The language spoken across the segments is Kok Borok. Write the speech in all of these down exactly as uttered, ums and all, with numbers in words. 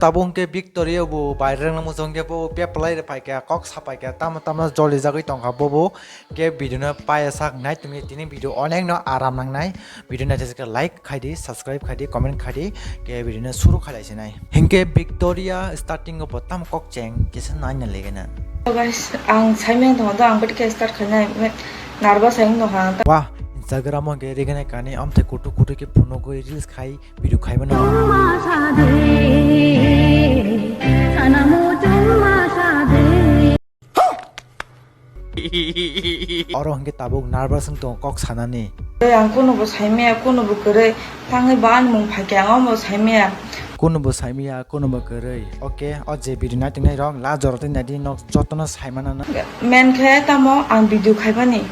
Tabuk hwnkhe Victoria bo bairang nang mujung khe bo peplai rw phaikha, kok sapaikha, tamo tamo joli jagwi tongkha bobo. Khe video no paya sak nai tongni, tini video onek no aram nangnai. Video no like khaidi, subscribe khaidi, comment khaidi, khe video no suru khalai sinai. Hinkhe Victoria starting o bo tam kok cheng kisa naina legena. Hello guys, ang saimeng tong do, ang beti khe start khainai, nervous ang no ha. Wah, Instagram o khe regena kani amthe kutu kutu khe phunugwi reels khai, video khai mano. Oro hwnkhe tabuk nervous wng tongo kok sanani. Ang kunubo saimaya, kunubo kwrwi, tangwi bo ani mung phaikhe ang omo saimaya. Kunubo saimaya, kunubo kwrwi. Oke, o je video naitongnai rok, la jora twi naidi nok jotono saimana na. Men khe tamo ang video khaimani.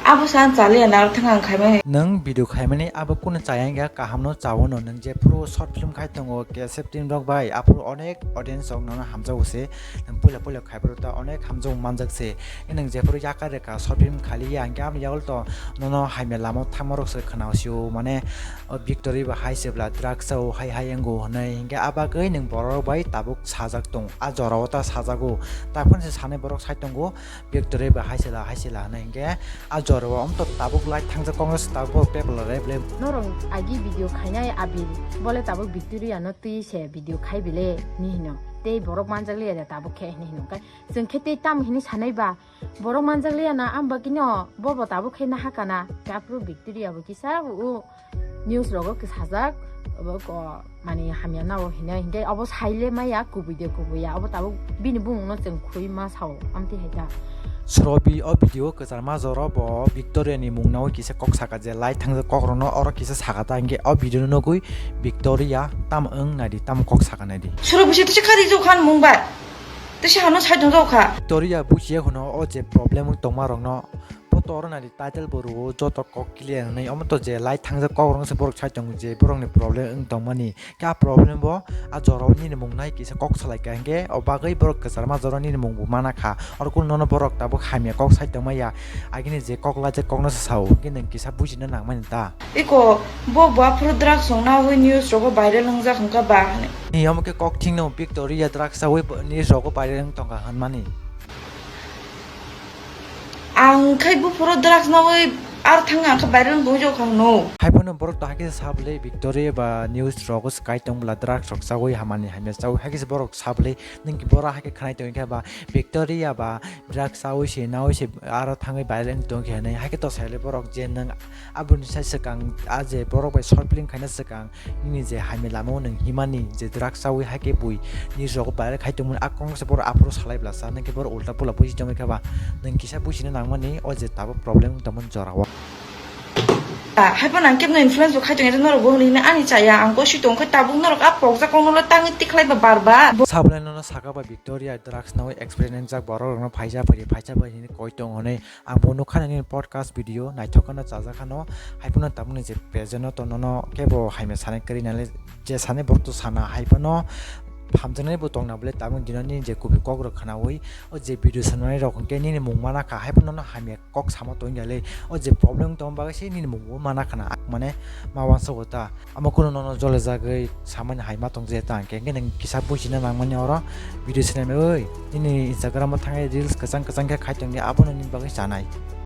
Abo sa ang chaliya na, aro thang ang khaimani. Nwng video khaimani abo kunu chaya wngya, kahamno chawono. Nwng jephuru short film khai tongo, K S F team rok bai, aphuru onek audience rok nono hamjago se. Nwng puila puila khaiphuru ta onek hamjak manjak se. Nwng jephuru yakar rwkha short film khaliya, hwnkhe aboni yagulo to nono hamya lama o thangma rok se khwna sio, mane, o Victoria bo hai se bwla drugs o hai hai wngo hwnwi. Hwnkhe a bagwi nwng borok bai tabuk sajak tong, a jora o ta sajago. Taphano se sanai borok sai tongo, Victoria bo hai se la, hai se la hwnwi. Hwnkhe a jora o amtwk tabuk light thangjak, Congress tabuk paper rep le. Norok agi video khainai abil, bole tabuk Victoria no twi se video khai bile ni hino. Tei borok manjak liya de tabuk khe hini hino. Chwng khe tei tam hini sanai ba, borok manjak liya na, ang bagwi no bo bo tabuk khe naha kana. Khe aphuru Victoria bo kisa o news rogo kisa sajak, obo ko mani hamya nao hinai, hinkhe obo sai le maya, kubui de kubui ya, obo tabuk bini bumung no chwng khwi ma sao, amtwi hai ta. Srobi o video kwchar ma jora bo Victoria ni mung nao kisa kok saka je light thangjak kok rok no oro kisa saka ta, hinkhe o video no nugwi Victoria tam wng nai di, tam kok saka nai di. Srobi se tisa khari jokhan mung bai. Tei se hano side rok kha. Victoria bujiya hwno o je problem wng tongma rokno, bo to oro nai di title bo rwo joto kok clear hwnwi. Omo to je light thangjak kok rwngse borok sai tongo je borokni problem wng tongmani. Khe a problem bo a jorao nini mung nai kisa kok salai kha hinkhe o bagwi borok kwchar ma jorao nini mung bo mana kha. Oro kunu nono borok tabuk hamya kok sai tongma ya, agini je kok lajak kokno se sao, hinkhe nwng kisa bujina nangmani ta. Iko, bo buaphuru drugs wngna wi news rogo viral wngjak wngkha ba? Ni omo khe kok thingno Victoria drugs chawi news rogo viral wng tongkha hwnmani. Ang khai buphuru drugs nawi ar thang ang khe viral wngwi jokha hwno. Haiphano borok to hakhe sabwlai Victoria ba news rogo swkai tong bwla drugs rok chawi hamani hamya chawi hakhe se borok sabwlai nwng ki bora hakhe khnai tongwi kha ba Victoria ba drugs chawi se nawi se aro thangwi viral wng tongkhe hwnwi hakhe to sailai borok je nwng Aboni sai swkang, a je borok bai short film khaina swkang, nini je hamya lama o nwng himani je drugs chawi hai khe bui ni rogo viral khai tongmani, a kok se borok aphuru salai bwlasa, nang khe borok ulta pula buji tongwi kha ba, nwng kisa bujina nangmani, o je tabuk problem wng tongmani jora o. Ah, hai phano ang kebno influence bo khai tongya, norok bo hwnwi hwnwi ani chaya, ang bo si tong khe tabuk norok a pokjak kokno le tangwi tikhlai ba bar bar. Bo sabulai nono saka ba Victoria drugs nawi experience jak borok rokno phaisa phai di, phaisa phai hwnwi koi tong hwnwi. Ang bo nukha nini podcast video naithok kheno chajak kheno, hai phano tabukni je present o to nono kebo hamya sanai kwrwi nai le, je sanai borok to sana, hai phano hamjaknai bo tongna bwle tabukni dino nini je kubui kok rok khwnaui o je video sanai rok hwnkhe nini mung mana kha, hai phano nono hamya kok sama tongya le, o je problem tong bagwi se nini mung bo mana khwna, mane ma uansukgo ta. Amo kunu nono jole jagwi samani hai ma tong je ta hwnkhe, hwnkhe nwng kisa bujina nangmani oro video sinai oi. Nini Instagram o thangwi reels kwchang kwchang khe khai tongdi, abono nini bagwi chanai.